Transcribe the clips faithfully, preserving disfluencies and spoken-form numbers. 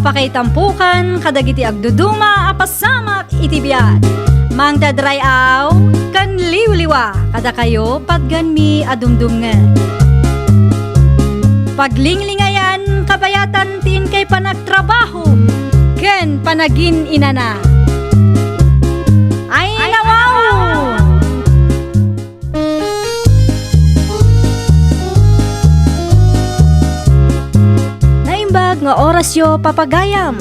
Pakaitampukan kadagiti agduduma a pasamak iti biag. Mangted ray-aw ken liwliwa kadakayo patganmi a dumdumngeg. Paglinglingayan kabayatan ti inkay panagtrabaho ken panagin-inana. Ay, nawaw! Naimbag nga orasyo, papagayam.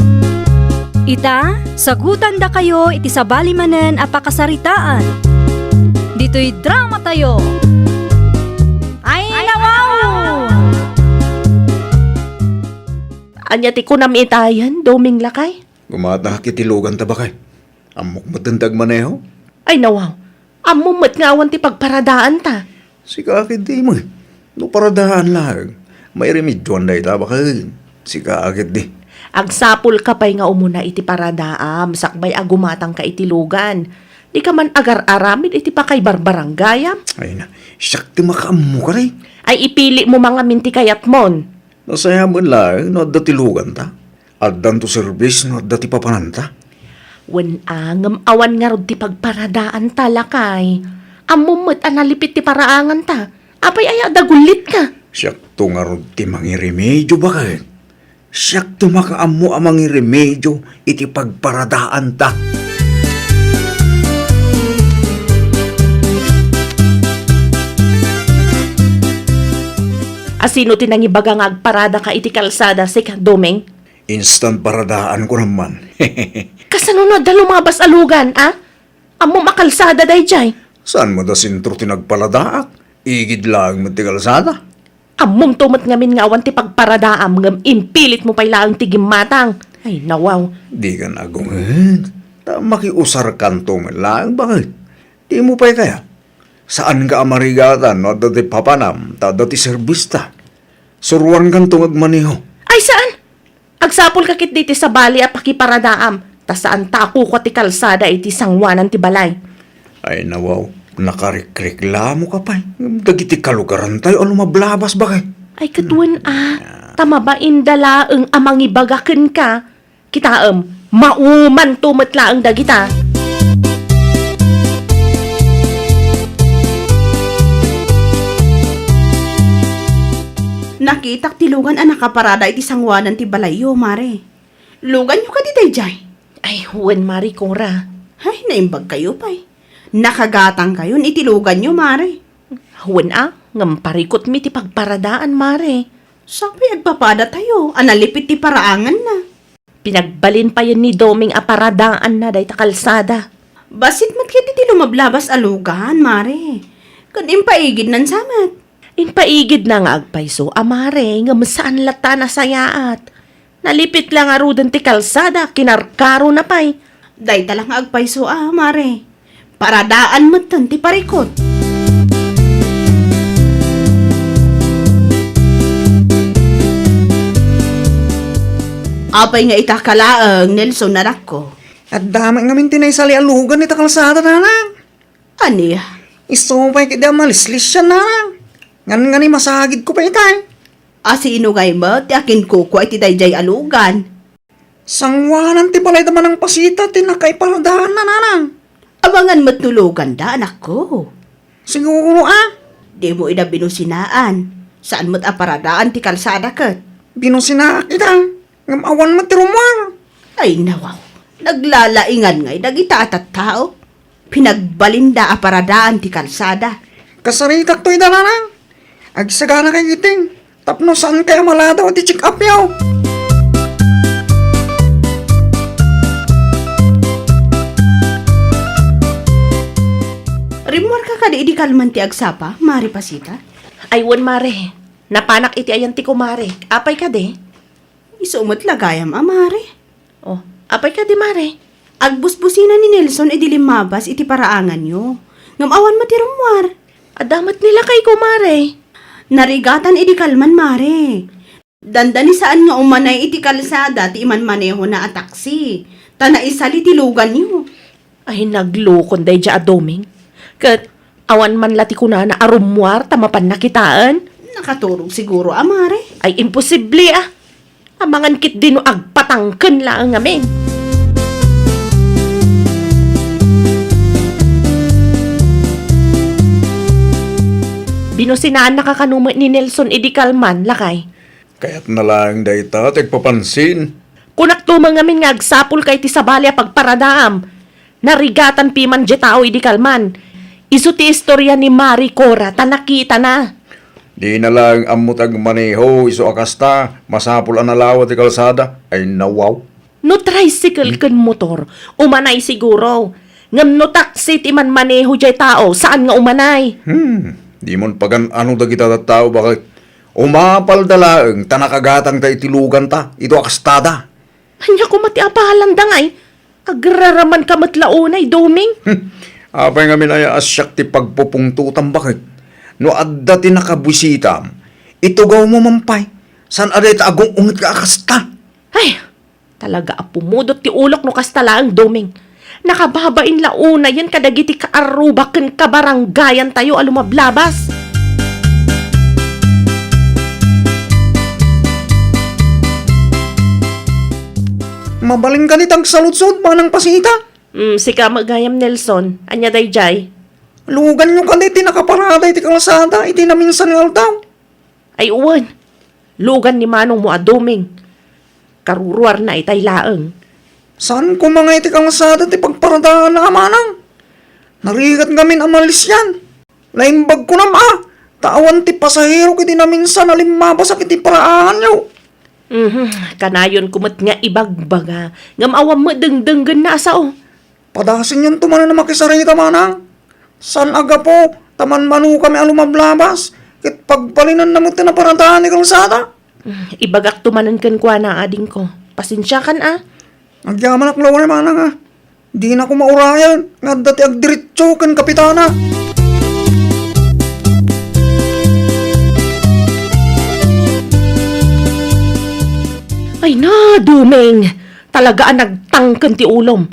Ita, sagutandakayo iti sabali manen a pakasaritaan. Ditoy dramatayo. Ay, nawaw! Ania ti kunam itayen, Doming lakay? Gumatangak iti luganta, bakay. Ammok met ti agmaneho. Ay, nawaw. Ammom met nga awan ti pagparadaanta. Sika ketdi, Imoy. No paradaan laeng, mairemedioan dayta, bakay. Sika ketdi. Agsapulka pay nga umuna iti paradaam, sakbay a gumatangka iti lugan. Dika man agar-aramid iti pakaibarbaranggayam. Ay na, siak ti makaammo kadi. Ay, ipilimo mangamin ti kayatmon. Nasayaat laeng no adda ti luganta. Addanto serbis no adda ti papananta. Wen a, ngem awan ngarud ti pagparadaanta, lakay. Ammom met a nalipit ti paraanganta. Apay aya a dagullitka? Siakto ngarud ti mangiremedio, bakay. Siakto makaammo a mangiremedio iti pagparadaanta. A sino ti nangibaga nga agparadaka iti kalsada, sika, Doming? Instant paradaan ko naman. Kasano no adda lumabas a lugan, a? Ammom a kalsada daydiay. Saan met a sentro ti nagparadaak? Igid laeng met ti kalsada. Ammomto met ngamin nga awan ti pagparadaam ngem impilitmo pay laeng ti gimmatang. Ay, nawaw. Dikan agungen. Ta makiusarkanto met laeng, bakay. Dimo pay kayat? Saanka a marigatan no adda ti papanam ta adda ti serbista. Suroankanto nga agmaneho. Ay, saan? Agsapulka ketdi iti sabali a pakiparadaam, ta saanta a kukua ti kalsada iti sangoanan ti balay. Ay, nawaw, nakarikriklamoka pay. Ngem dagiti kalugarantayo a lumablabas, bakay. Ay, ket wen a, ta mabainda laeng a mangibaga kenka. Kitaem, maumanto met laeng dagita. Nakitak ti lugan a nakaparada iti sangoanan ti balayyo, Mare. Luganyo kadi daydiay? Ay, wen, Mare Cora. Ay, naimbagkayo pay. Nakagatangkayon iti luganyo, Mare. Wen a, ngem parikutmi ti pagparadaan, Mare. Sapay agpapadatayo a nalipit ti paraanganna. Pinagbalin payen ni Doming a paradaanna dayta kalsada. Bassit met ketdi ti lumablabas a lugan, Mare. Ken impaigidnan sa met. Impaigidna nga agpayso a, Mare, ngem saan latta a nasayaat. Nalipit la ngaruden ti kalsada, kinarkarona pay. Dayta la nga agpayso a, Mare. Paradaan metten ti parikut. Apay nga ita ka laeng, Nelson, anakko? Adda met ngamin ti naisali a lugan ita kalsada, nanang. Ania? Isu pay ketdi a malislisian, nanang. Ngan-, ngani masagidko pay itay. A sino ngay met ti akinkukua iti daydiay a lugan? Sangoanan ti balay da Manang Pasita ti nakaiparadaanna, nanang. Amangan met no luganda, anakko. Siguro a. Dimo ida binusinaan. Saan met a paradaan ti kalsada ket. Binusinaak ida, ngem awan met ti rummuar. Ay, nawaw. Naglalaingan ngay dagita a tattao. Pinagbalinda a paradaan ti kalsada. Kasaritakto ida, nanang. Agsagana kay iting tapno saan kay a maladaw ti check-up yo. Rimmuarka kadi idi kalman ti agsapa, Mare Pasita? Ay, wen, Mare. Napanak iti ayan ti kumare. Apay kadi? Isu met la gayam a, Mare. Oh, apay kadi, Mare? Agbusbusina ni Nelson idi limmabas iti paraanganyo. Ngem awan met ti rummuar. Adda met ni lakayko, Mare. Narigatan idi kalman, Mare. Dandani saan nga umanay iti kalsada ti imanmanehona a taksi, ta naisali ti luganyo. Ay, naglukon daydiay a Doming. Ket awan man la ti kunana a rummuar ta mapanna kitaen. Nakaturog siguro a, Mare. Ay, imposible a. Amangan ketdi no agpatangken laeng ngamin. Binusinaannaka kano met ni Nelson idi kalman, lakay? Kayatna laeng dayta ti agpapansin. Kunakto met ngamin nga agsapulka iti sabali a pagparadaam. Narigatan piman diay tao idi kalman. Isu ti istorya ni Mari Cora ta nakitana. Dina laeng ammo ti agmaneho isu a kasta, masapul a nalawa ti kalsada. Ay, nawaw. No tricycle ken motor, umanay siguro. Ngem no taxi ti manmaneho diay tao, saan nga umanay? Hmm, dimon pagan-ano dagita tattao, baket. Umapalda laeng ta nakagatangta iti luganta, ito a kastada. Ania koma ti apalanda ngay? Agraramanka met la unay, Doming. Hmm, apay ngamin aya a siak ti pagpupungtotam, baket? No adda ti nakabisitam, itugawmo man pay. Saan a dayta agung-ungetka a kasta? Ay, talaga a pumudot ti ulok no kasta laeng, Doming. Nakababain la unayen kadagiti kaarruba ken kabarangayantayo a lumablabas. Mabalin kadi ti agsaludsod, Manang Pasita? Hmm, sika met gayam, Nelson. Ania daydiay? Luganyo kadi ti nakaparada iti kalsada iti naminsan nga aldaw? Ay, wen. Lugan ni manongmo a Doming. Karuruarna itay laeng. Saan koma nga iti kalsada ti pagparadaanna a manang? Narigat ngamin a malisian. Naimbag kunam a, ta awan ti pasahero iti naminsan a limmabasak iti paraanganyo. Mhm, kanayonko met nga ibagbaga, ngem awan met dengdenggenna a sao. Padasenyonto manen a makisarita, manang. Saan a gapu ta manmanokami a lumablabas, ket pagbalinenna met ti naparadaan ti kalsada. Ibagakto manen kenkuana, adingko. Pasensiakan a. Agyamanak la unay, manang a. Dinako maurayan nga adda ti agdiretso ken kapitana. Ay na, Doming! Talaga a nagtangken ti ulom.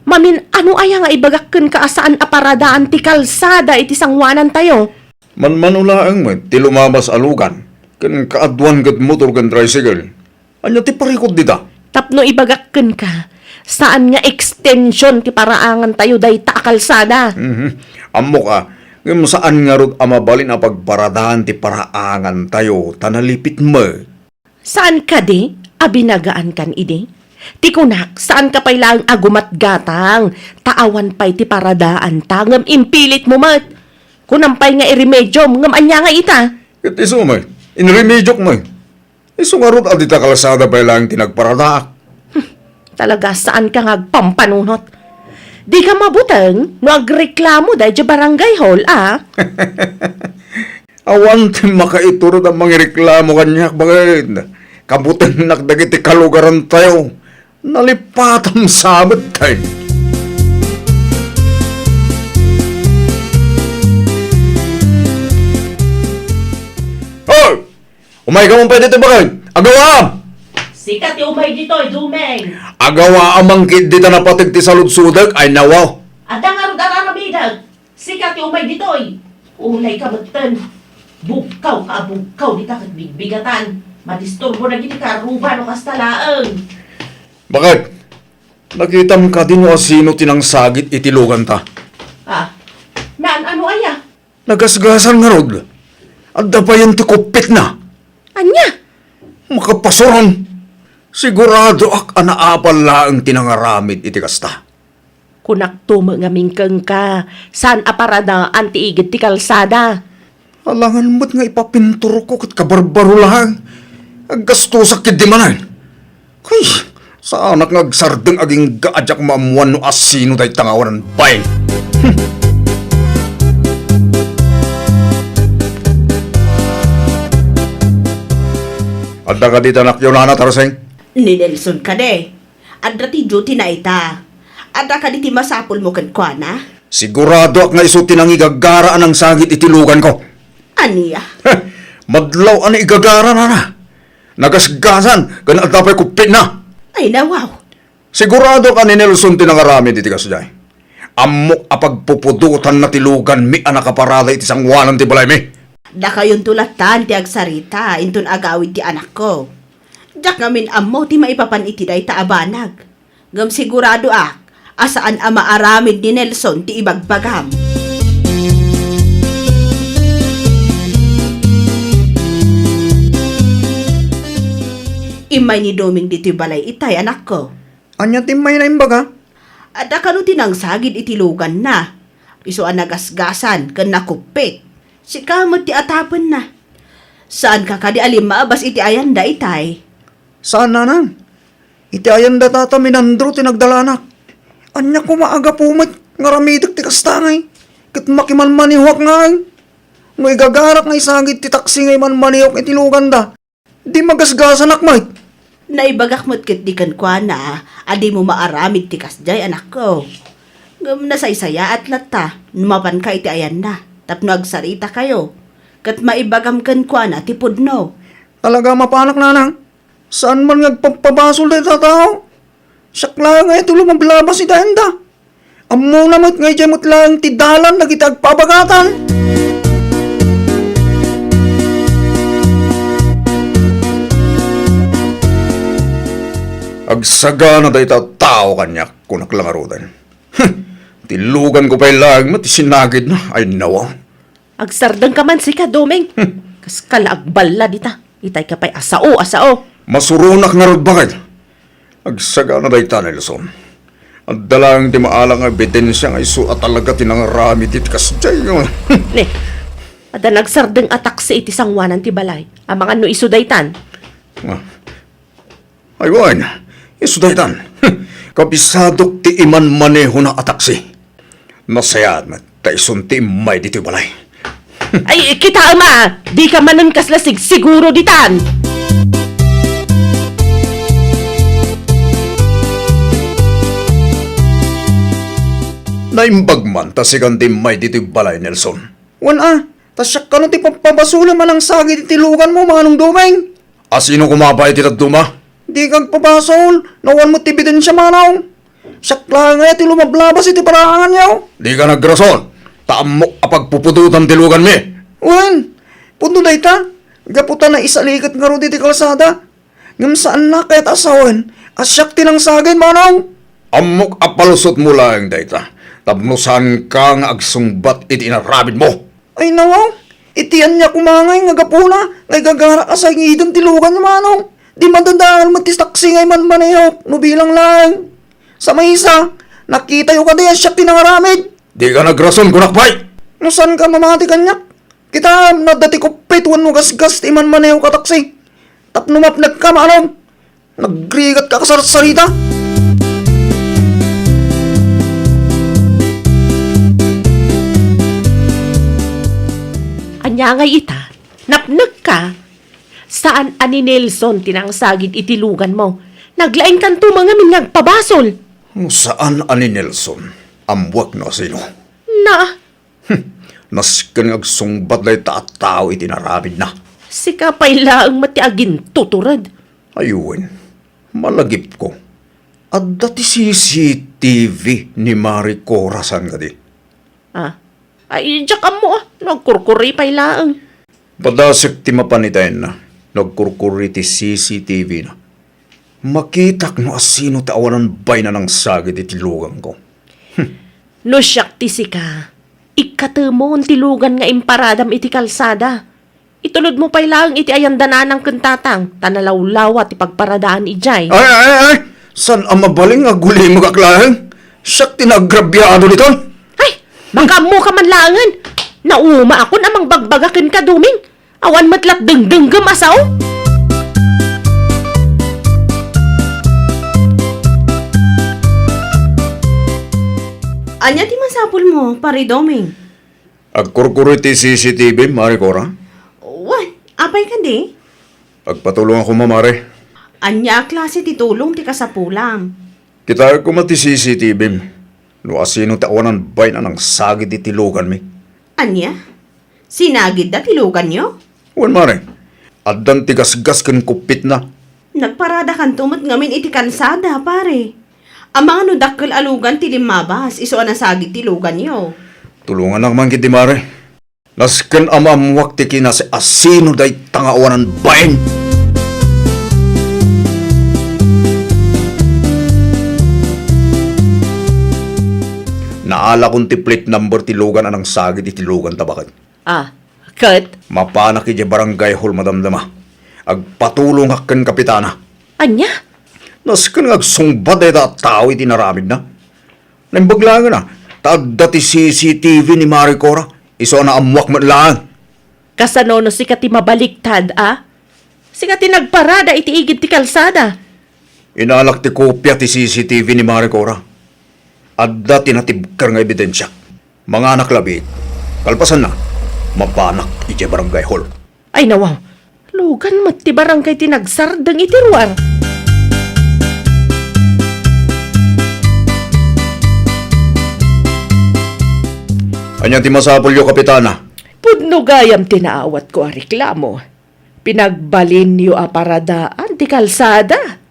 Mamin-ano aya nga ibagak kenka a saan a paradaan ti kalsada iti sangoanantayo? Manmano laeng met ti lumabas a lugan, ken kaaduan ket motor ken tricycle. Ania ti parikut dita? Tapno ibagak kenka, saan nga ekstension ti paraangantayo dayta a kalsada. Mhm. Ammok a, ngem saan ngarud a mabalin a pagparadaan ti paraangantayo ta nalipit met. Saan kadi a binagaankan idi? Ti kunak, saan ka pay laeng a gumatgatang, ta awan pay ti paradaanta, ngem impilit mo met. Kunam pay nga iremediom, ngem ania nga ita? Ket isu met, inremediok met. Isu ngarud a dita kalsada pay laeng ti nagparadaak. Hmm, talaga saan ka nga agpampanunot. Di ka mabuteng no agreklamo daydiay barangay hall, a? Awan ti makaiturod a mangireklamo kaniak, baket. Kabutengnak dagiti kalugarantayo. Nalipatam sa met, tay. Hoy! Umayka man pay ditoy, baket. Agawaam! Sika ti umay ditoy, Doming. Agawaam man ketdi ta napateg ti saludsodek, ay nawaw. Adda ngarud ar-aramidek. Sika ti umay ditoy. Unay ka metten. Bugkaw ka a bugkaw dita ket bigbigatan. Madisturbo dagiti kaarruba no kasta laeng. Baket, nakitam kadi no asino ti nangsagit iti luganta? Ah, naan-ano aya? Nagasgasan ngarud. Adda payen ti kuppitna. Ania? Makapasuron. Siguradoak a naapal laeng ti nangaramid iti kasta. Kunakto met ngamin kenka, saan a paradaan ti igid ti kalsada. Alangan met nga ipapinturko ket kabarbaro laeng. Aggastosak ketdi manen. Ay, saanak nga agsardeng agingga a diak maammuan no asino dayta nga awanan bain. Hmm. Adda kadi ti anakyo, Nana Tarsing? Ni Nelson kadi. Adda ti duty na ita. Adda kadi ti masapulmo kenkuana? Siguradoak nga isu ti nangigagara a nangsagit iti luganko. Ania? Heh, madlaw a naigagara, Nana. Nagasgasan ken adda pay kuppitna. Ay, nawaw. Siguradoak a ni Nelson ti nangaramid iti kasdiay. Ammok a pagpupudotanna ti luganmi a nakaparada iti sangoanan ti balaymi. Dakayonto lattan ti agsarita inton agawid ti anakko. Diak ngamin ammo ti maipapan iti dayta a banag. Ngem siguradoak a saan a maaramid ni Nelson ti ibagbagam. Immay ni Doming ditoy balay itay, anakko. Ania ti immayna imbaga? Adda kano ti nangsagid iti luganna. Isu a nagasgasan ken nakuppit. Sika met ti atapenna. Saanka kadi a limmabas iti ayanda itay? Saan, nanang. Iti ayanda tata, minandro ti nagdalanak. Ania koma a gapu met nga aramidek ti kasta ngay? Ket makimanmanehoak ngay. No igagarak nga isagid ti taksi nga imanmanehok iti luganda, di magasgasanak met. Naibagak met ketdi kenkuana a dimo maaramid ti kasdiay, anakko. Ngem nasaysayaat latta no mapanka iti ayanna tapno agsaritakayo ket maibagam kenkuana ti pudno. Talaga a mapanak, nanang. Saan man nga agpabpabasol dayta a tao. Siak laeng nga iti lumablabas iti ayanda. Ammona met nga idiay met laeng ti dalan dagiti agpabagatan. Agsagana dayta a tao kaniak, kunak la ngaruden. Hm, ti luganko pay laeng met ti sinagidna, ay nawa. Agsardengka man sika, Doming. Hmm. Kaska la agballa dita. Itayka pay a sao a sao. Masuronak ngarud, baket. Agsagana dayta, Nelson. Adda laeng ti maalang nga ebidensia nga isu a talaga ti nangaramid iti kasdiay. Ne, adda nagsardeng a taksi iti sangoanan ti balay. Amangan no isu daytan. Ah. Ay wen, isu daytan. Kabisadok ti imanmanehona a taksi. Nasayaat met ta isun ti immay ditoy balay. Ay, kitaem a, dika manen kasla sigsiguro ditan. Naimbag man ta sikan ti immay ditoy balay, Nelson. Wen a, ta siak kano ti pabpabasolem a nangsagid iti luganmo, Manong Doming. A sino koma pay ti dadduma? Dika agpabasol, no awan met ti ebidensia, manong. Siak laeng ngay ti lumablabas iti paraanganyo. Dika nagrason, ta ammok a pagpuputotan ti luganmi. Wen, pudno dayta, gapu ta naisaliket ngarud iti kalsada. Ngem saannak kayat a sawen a siak ti nangsagid, manong. Ammok a palusotmo laeng dayta, tapno saanka nga agsungbat iti inaramidmo. Ay, nawaw, iti ania koma ngay nga gapuna nga igagarak a sangiden ti lugan ni Manong? Di madadael met ti taksi nga imanmanehok no bilang laeng. Sa maysa, nakitayo kadi a siak ti nangaramid? Dika nagrason, kunak pay! No saanka mamati kaniak, kitaem no adda ti kuppit wenno gasgas ti imanmanehok a taksi. Tapno mapnekka, Manong. Nagrigat ka, kasarsarita! Ania ngay ita? Napnek ka? Saan a ni Nelson ti nangsagid iti luganmo. Naglaingkanto mangamin nga agpabasol. No saan a ni Nelson, ammoak no asino. Na, Hmm, nasken nga agsungbat dayta a tao iti inaramidna. Sika pay laeng met ti agintutured. Ay wen, malagipko. Adda ti C C T V ni Mari Cora, saan kadi? Ah, ay, diak ammo, ah, no agkurkuri pay laeng. Padasek ti mapan iti ayanna, no agkurkuri ti C C T V na. Makitak no asino ti awanan bayna nangsagid iti lugangko. Hmm. No siak ti sika, ikkatemon ti lugan nga imparadam iti kalsada. Itulodmo pay laeng iti ayanda nanang ken tatang, ta nalawlawa ti pagparadaan idiay. Ay, ay, ay! Saan a mabalin nga agulimegak laeng? Siak ti naagrabiado diton. Ay, makaammoka man laengen. Naumaakon a mangbagbaga kenka, Doming. Awan met lat dengdenggem a sao. Ania ti masapulmo, Pare Doming? Agkurkuri ti C C T V, Mare Cora. Wen, apay kadi? Agpatulongak koma, Mare. Ania a klase ti tulong ti kasapulam? Kitaek koma ti C C T V. No asino ti awanan bayna nangsagid iti luganmi. Ania? Sinagidda ti luganyo? Wen, Mare. Addan ti gasgas ken kuppitna. Nagparadakanto met ngamin iti kalsada, pare. Amangan no dakkel a lugan ti limmabas isu a nasagid ti luganyo. Tulonganak man ketdi, Mare. Nasken a maammoak ti kinasi-asino dayta nga awanan bain. Naalakon ti plate number ti lugan a nangsagid iti lugan ta baket. Ah, ket? Mapanak idiay barangay hall, madamdama. Agpatulongak ken kapitana. Ania? Nasken nga agsungbat dayta a tao iti inaramidna. Naimbag laeng a, ta adda ti C C T V ni Mari Cora, isu a naammoak met laeng. Kasano no sika ti mabaliktad, a? Sika ti nagparada iti igid ti kalsada. Inalak ti kopia ti C C T V ni Mari Cora. Adda ti natibker nga ebidensiak. Manganak labi. Kalpasanna, mapanak idiay barangay hall. Ay, nawaw. Lugan met ti barangay ti nagsardeng iti ruar. Ania ti masapulyo, Kapitana? Pudno gayam ti naawatko a reklamo. Pinagbalinyo a paradaan ti kalsada.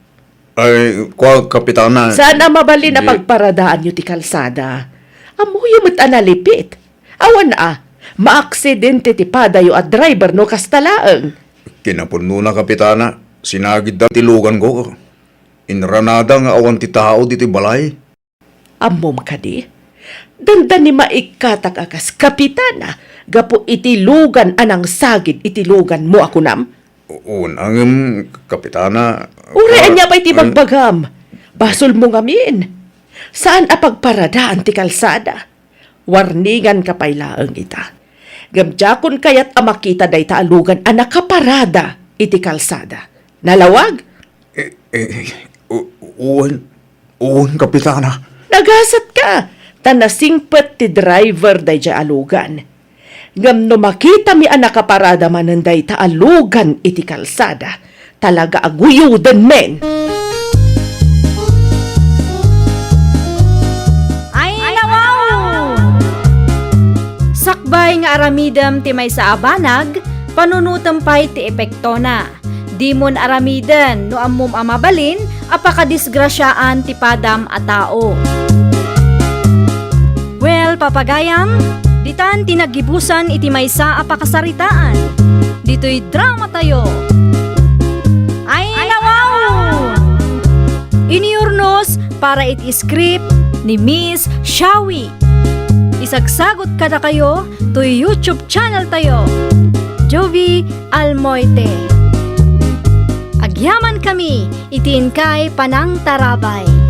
Ay, kua, Kapitana. Saan a mabalin a pagparadaanyo ti kalsada? Ammoyo met a nalipit. Awan a, maaksidente ti padayo a driver no kasta laeng. Kinapudnona, Kapitana, sinagidda ti luganko. Inranada nga awan ti tao ditoy balay. Ammom kadi? Dandani maikkatak a kas kapitana gapu iti lugan a nangsagid iti luganmo a kunam? Wen, ngem, Kapitana, uray ania pay ti bagbagam? Basolmo ngamin. Saan a pagparadaan ti kalsada. Warninganka pay laeng ita. Ngem diakon kayat a makita dayta a lugan a nakaparada iti kalsada. Nalawag? Eh, eh, u-, wen, wen, Kapitana. Nagasatka, ta nasingpet ti driver daydiay a lugan. Ngem no makitami a nakaparada manen dayta a lugan iti kalsada, talaga a guyodenmen. Ay, nawaw! Sakbay nga aramidem ti maysa a banag, panunotem pay ti epektona. Dimon aramiden no ammom a mabalin a pakadisgrasiaan ti padam a tao. Well, papagayam, ditan ti naggibusan iti maysa a pakasaritaan. Ditoy dramatayo. Ay, nawaw! Iniurnos para iti script ni Miss Shawi. Isagsagot kadakayo toy YouTube channel tayo, Jovie Almoite. Agyaman kami iti inkay panangtarabay.